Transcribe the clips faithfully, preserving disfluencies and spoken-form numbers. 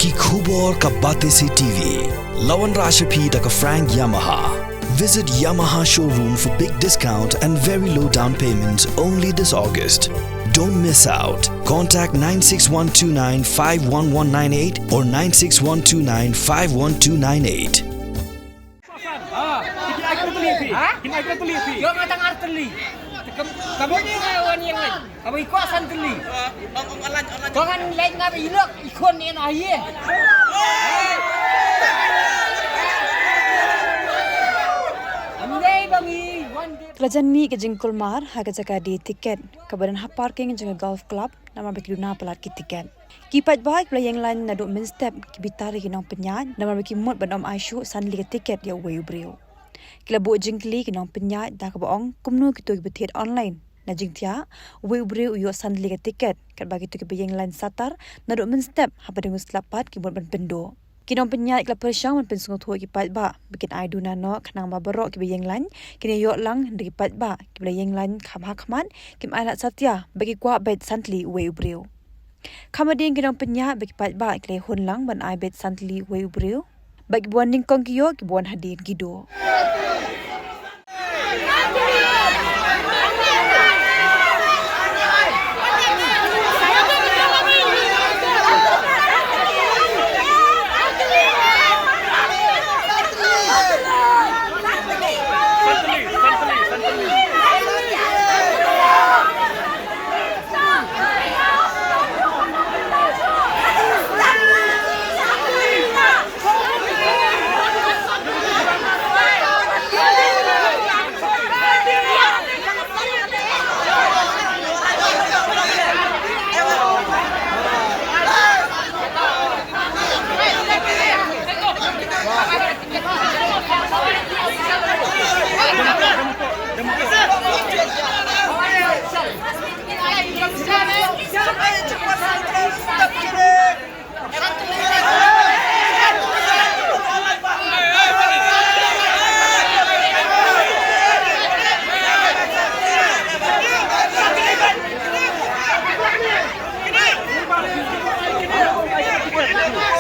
Ki khubor ka Batesi T V. La wanrah sha phi da ka Frank Yamaha. Visit Yamaha showroom for big discount and very low down payment only this August. Don't miss out. Contact nine six one two nine five one one nine eight or nine six one two nine five one two nine eight. Ha? Kin ai ka tylli phi? Ha? Kin ai ka tylli phi? Jong nga tang ar tylli. Kam, kamu ni nga wan yang lain. Kamu ikut san tylli. Ong, ong, online, online. Kau kan lain nga ba ilok, ikut ni na ye. Amlei bangi, one day. Ka la jan mih ka jingkulmar ha ka jaka die tiket kaba don ha parking jong ka Golf Club, namar ba ki duna palat ki tiket. Ki paidbah kiba la ïeng lain naduh mynstep ki bitar ïa ki nongpynïaid namar ba ki mut ban ym ai shuh san tylli ka tiket ïa uwei u briew. Ki la buh jingkylli ki nongpynïaid da kaba ong kumno kito kiba thied online. Na jingthiah, uwei u briew u ïoh san tylli ka tiket, katba kito kiba ïeng lain satar naduh mynstep hapdeng u slap pat ki mut ban pynduh. Ki nongpynïaid ki la pyrshang ban pynsngewthuh ïa ki paidbah ba kin ai duna noh khnang ba baroh kiba ïeng lain kin ïoh lang, hynrei ki paidbah kiba la ïeng lain kham ha khmat kim ai lad satia ba ki kwah beit san tylli uwei u briew. Kham hadien ki nongpynïaid bad ki paidbah ki la hun lang ban ai beit san tylli uwei u briew. Bad kiba wan nyngkong ki ïoh, kiba wan hadien ki duh.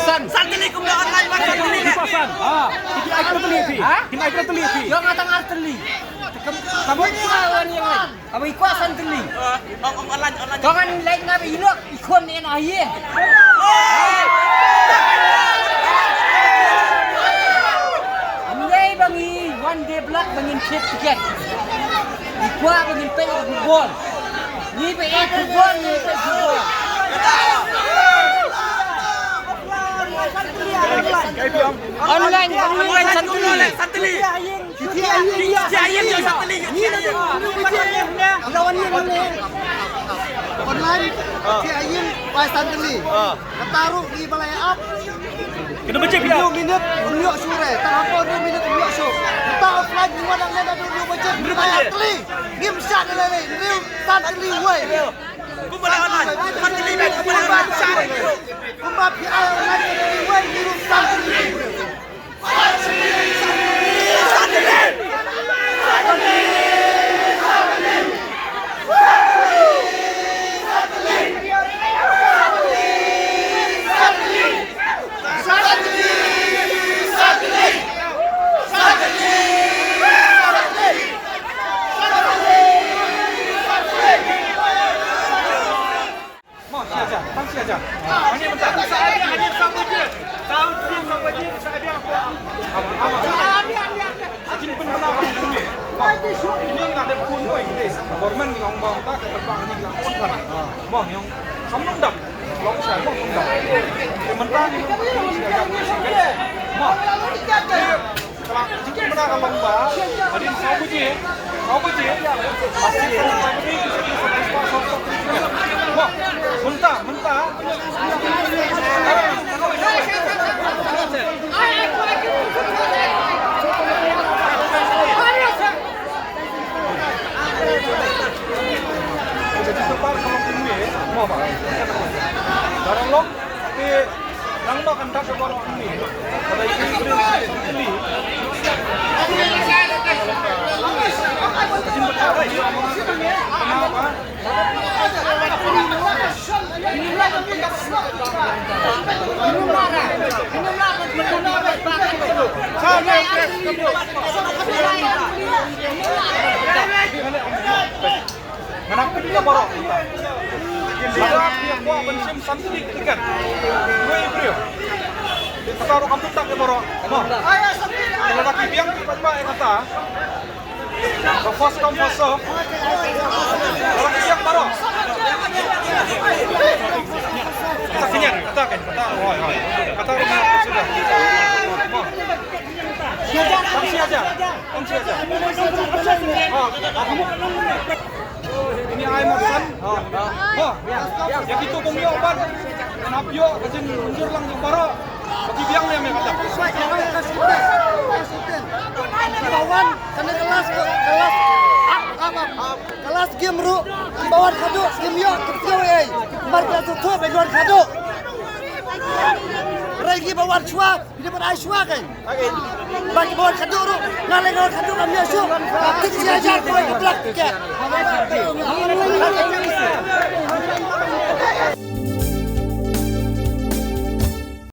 San. San tylli kumno online, Mat, san tylli. San. Ha. Kin ai ka tylli phi? Ha? Kin ai ka tylli phi? Jong nga tang ar tylli. Kam, kamu ni nga wan yang lain. Kamu ikut san tylli. Ong, ong, online, online. Kau kan lain nga ba ilok, ikut ni na ye. Amlei bangi, one day block bangin trip ticket. Ikut bangin pay football. Ni pay football, ni pay football. Online, online san tylli. San tylli. Online, ki ayin bai san tylli. Kata ruh ngi ba la ap. Kena baca phi ap. Hynñiew minit, hynñiew sure. Tang hapoh hynñiew minit, hynñiew sure. Kata offline ngi wan nang leh naduh hynñiew baje. Hynñiew baje. Bai ap tylli. Ngim shah da lei lei. Hynñiew san tylli wei. Kumba la online. San tylli wei. Kumba la online. Kumba phi ai online san tylli wei. Hynñiew san tylli. Mo, shi hajar, tang shi hajar. Hangne mynta. Sa hajar, hangne saw baje. Saw baje, saw baje, sa hajar. Awa, awa. Jin pynbna ka pynbna. Ini nga dep phone ko ini. Government ni ong ba ta ka terbang ni nga phone kan. Mo, ni ong sam nong dap. Long sa mo nong dap. Ke mynta ni shi hajar, shi hajar. Mo. Ka la jingkynbna ka long ba hadien saw baje, saw baje, mynta, mynta. Ka jingkynbna ka long kumne, mo ba. Ka long, te Nang ba kan tak ka baroh ni. Ka dei ki briew ki briew ki. Ka jin ba tak ka jin ba. Ka ma ba. Ngan ap ïa baroh. Lada phi kwah ban shim san tylli ki tiket, wei briew. Kata ruh kam bynta ïa baroh. Mo. Lada ki biang ki paidbah ïa kata. Ka first come, first serve. Lada ki biang baroh. Kata kynja, kata kan, kata. Hoi, hoi. Kata ruh sudah. Mo. Tang shi hajar. Tang shi hajar. Ha, ha. Ini ai Marsan. Ha, ha. Ha. Ïa kito bym ïoh ban. Nap ïoh ka jingmynjur lang jong baroh. Ba ki biang ne me kata. Ki ba wan kane ka last, ka last, ka last game ruh. Ki ba wan khadduh kim ïoh, kim ïoh ei. Mar ka tu tu ba wan khadduh. Hynrei ki ba wan shuwa. Phi dei ban ai shuwa kein. Ba ki ba wan khadduh ruh, nga leh nga wan khadduh kam ïoh shuh. Ka tik shi hajar poi ka black ticket.